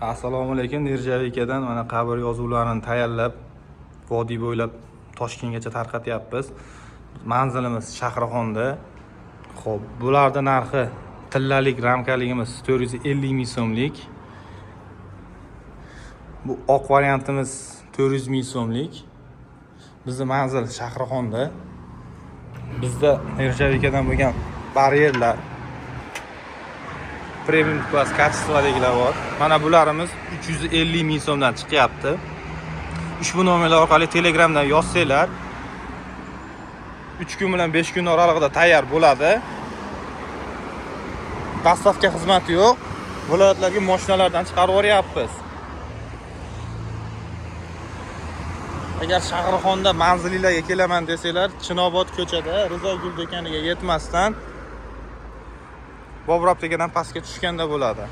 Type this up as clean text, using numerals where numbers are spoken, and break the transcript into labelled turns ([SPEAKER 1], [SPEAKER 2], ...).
[SPEAKER 1] Assalomu alaykum. Nержавейкадан mana qabr yozuvlarini tayyorlab, vodiy bo'ylab Toshkentgacha tarqatyapmiz. Manzilimiz Shahrixonda. Xo'p, bularni narxi tillalik ramkaligimiz 450 ming so'mlik. Bu oq variantimiz 400 ming so'mlik. Bizni manzil Shahrixonda. Bizda нержавейка dan bo'lgan baryerlar, premium класс качество dagilar bor. Mana bularimiz 350 ming so'mdan chiqyapti. Ushbu nomerlar orqali Telegramdan yozsanglar, 3 kun bilan 5 kun oralig'ida tayyor bo'ladi. Доставка xizmati yo'q. Viloyatlarga mashinalardan chiqarib yuboryapmiz. Agar Shahrixonda manzilinglarga kelaman desanglar, Chinobod ko'chada Rizo gul do'koniga yetmasdan, Bobur aptekadan pastga tushganda bo'ladi.